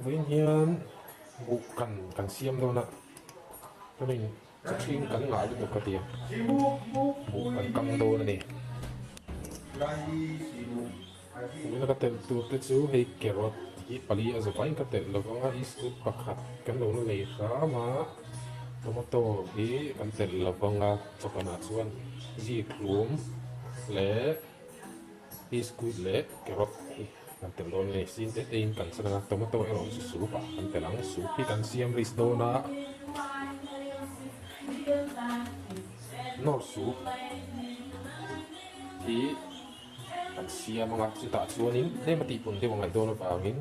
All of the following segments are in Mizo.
Vawiin hian buh kan kan siam dawn a, chuanin chaw ṭhing kan ngah lutuk ka ti a, buh kan kang dawn a ni. Vawiina ka telh tur te chu hei carrot hi pali a zawh vaiin ka telh lo vang a, iskut pakhat kan lo la lei hram a, tomato hi kan telh lo vang a, chawpanah chuan zikhlum leh iskut leh carrot hi. Kan telh dawn nge sin te te in kan chan anga tomato erawh chu soup ah kan telh ang soup hi kan siam risk dawn a nawr soup hi kan siam anga chutah chuanin tlem a tihpun deuh a ngaih dawn avangin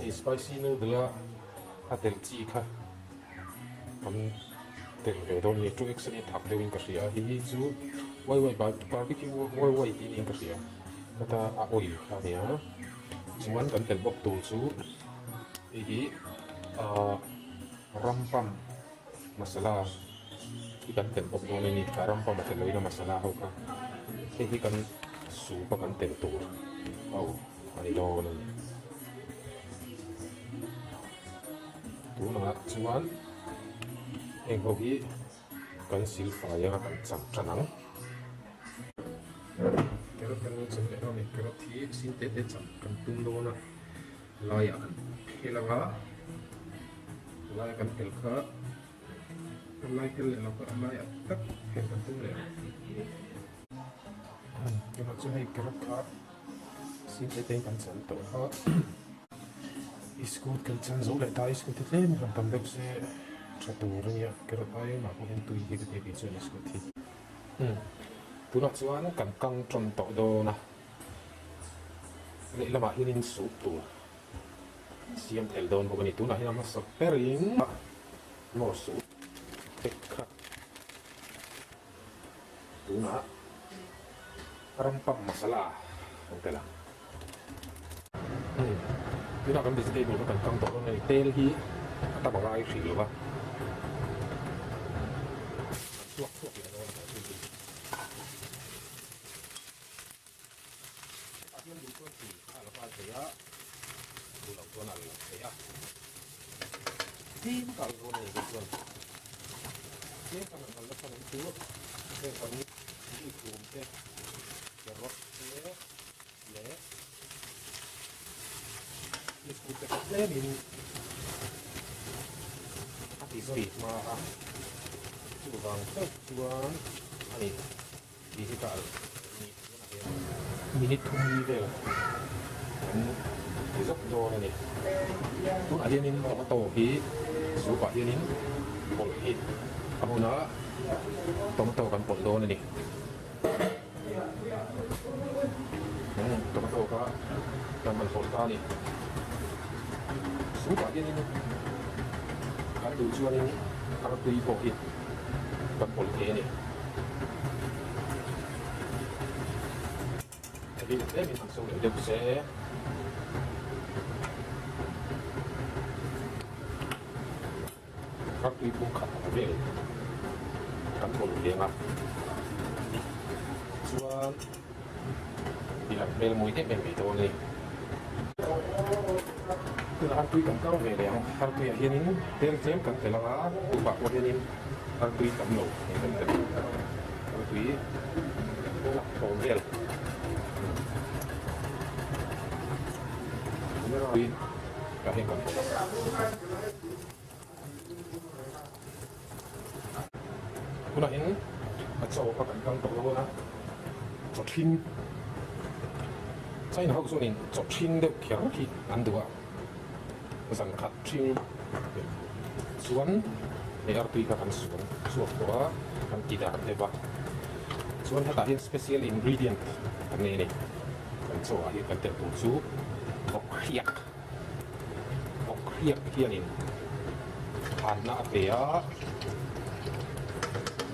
hei spicy noodle a a telh chi kha kan telh ve dawn nge two x a nia thak deuhin ka hria a hei chu wai wai barbecue wai wai tih niin ka hria. Heta a oil kha a nia chuan kan telh bawk tur chu hei hi ahh rampam masala hi kan telh bawk dawn a ni a rampam a telh loh in a masala ho kha hei hi kan soup a kan telh tur ho a ni dawn a ni tunah chuan heng ho hi. Kan sil fai a kan cham tan ang. Carrot kan lo cham leh dawn a ni. Carrot hi sin te te cham kan tum dawn a. Laiah kan phel ang a. Lai kan phel kha a lai tel leh lo kha a laiah tak phel kan tum leh ang. Tunah chuan hei carrot kha sin te te in kan cham tawh a. Iskut kan chan zo leh ta iskut hi tlem in rawn tam deuh se tha tur a nia carrot ai mah pawh hian tui hi ka ti kei chuan iskut hi umm tunah chuan kan kang tan tawh dawn a lehlamah hianin soup tur siam tel dawn bawk a ni tunah hian a hmasa berin nawr soup te kha tunah rampam masala an tel ang. Tunah kan vegetable kha kan kang tawh dawn a ni. Tel hi a tam a ngai hrih lo va. Kan chhuak chhuak leh dawn a ni thil hi. Hetah hian duh chuan chi a la nghal thei a, duh loh chuan a la lo thei a. Tlem ka al dawn a ni kei chuan. Tlem ka han al nasa ang chu heng kan zikhlum te, carrot te leh biscuit te kha tlemin a ti zawi hma a, chuvang chauh chuan a ni tih hi ka al ni tunah hian minute thum li vel kan ti zawk dawn a ni. Tunah hianin tomato hi soup ah hianin pawlh hi a hun a, tomato kan pawlh dawn a ni. Tomato kha kan han hawlh ta a ni. Soup ah hianin kan duh chuanin artui pawh hi kan pawlh thei a ni. Hei hi tlemin han so leh deuh se. Artui pum khat ang vel kan pawlh leng a, chuan tih an hmel mawi em em mai dawn a ni. Tunah artui kan kar ve leh ang, artuiah hianin tel tlem kan tel ang a, tupah pawh hianin artui tam lo hei kan tel ang, artui lak thawm vel artui tah hian kan pawlh ang. Tunah hian a chaw kha kan kang tawh lo a, chaw ṭhing China ho chuanin chaw ṭhing deuh kher hi an duh a, zan khat ṭhing chuan hei artui kha kan suan chhuak tawh a, kan ti dar deuh a, chuan hetah hian special ingredient kan nei a ni, kan chaw ah hian kan telh tur chu vawk hriak. Vawk hriak hianin hanna a pe a,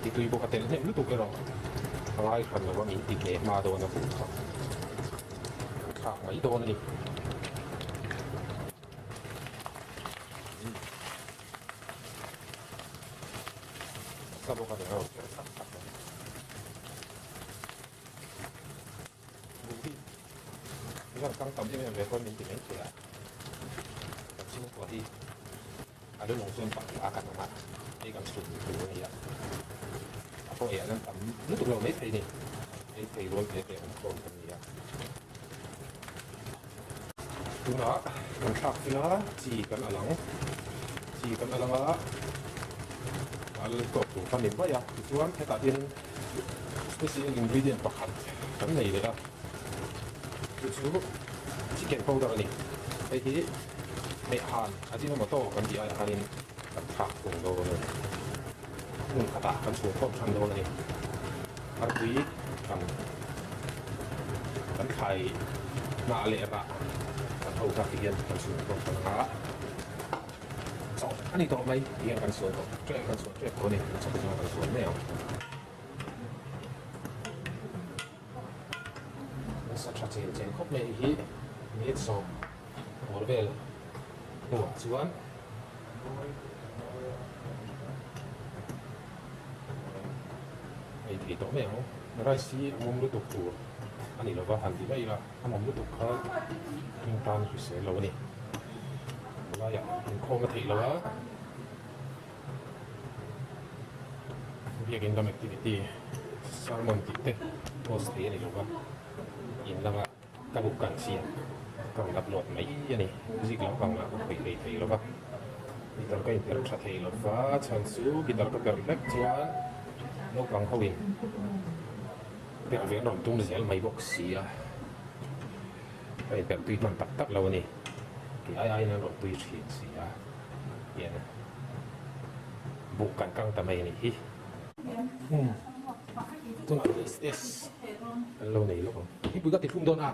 titui bawk a telh hnem lutuk erawh a ngai hran lo a, min ti hle hma dawn a hmuh kha an thlak mai dawn a ni. Sa bawk a ni ang kher tak tak a ni. Buh hi i rawn kang tam em em ve chuan min ti mai thei a. Chhungkua hi a lu lung chuan panga kan awm a, hei kan chhun tur a ni a, a pawh eiah nan tam lutuk lo mai thei a ni, ei thei rual te te awm khawm kan ni a. Tunah kan thlak fel a, chi kan al ang, chi kan al ang a, al tawp tur kha ni mai a, tichuan hetah hian special ingredient pakhat kan nei leh a. Chu chu chicken powder a ni. Hei hi hmehhan Ajinomoto kan tih aiah khanin kan thlak thung dawn a ni. Hmun khatah kan chhung khawm than dawn a ni. Arpui kan kan thlai hnah leh rah kan ho kha tihian kan chhung khawm than ang a. Chawh a ni tawh mai tihian kan suan tawh ṭep kan suan ṭep tawh a ni. Chawh zawng kan suan mai ang. Nasa tha chen chen khawp mai hi minute sawm bawr vel hnuah chuan ei thei tawh mai ang. Rice hi a mawm lutuk tur a ni lova han ti mai ila a mawm lutuk kha hming tan hrisel lo a ni. Laiah inkhawm a theih lo a. Biakin lam activity sermon tih te post thei a ni lova in lama ka buk kan siam ka rawn upload mai a ni music lampang lah ka khawih hlei thei lova guitar ka inperh tha thei lova chhan chu guitar ka perh hlek chuan naupang ho in perh ve an rawn tum zel mai bawk si a ka inperh tui hman tak tak lo a ni tih ai aiin an rawn tui thin si a. Hian buh kan kang ta mai a nih hi. Umm tunah S S an lo nei lawk ang. Thingpui ka ti thlum dawn a.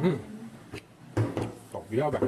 Umm tawk viau ber.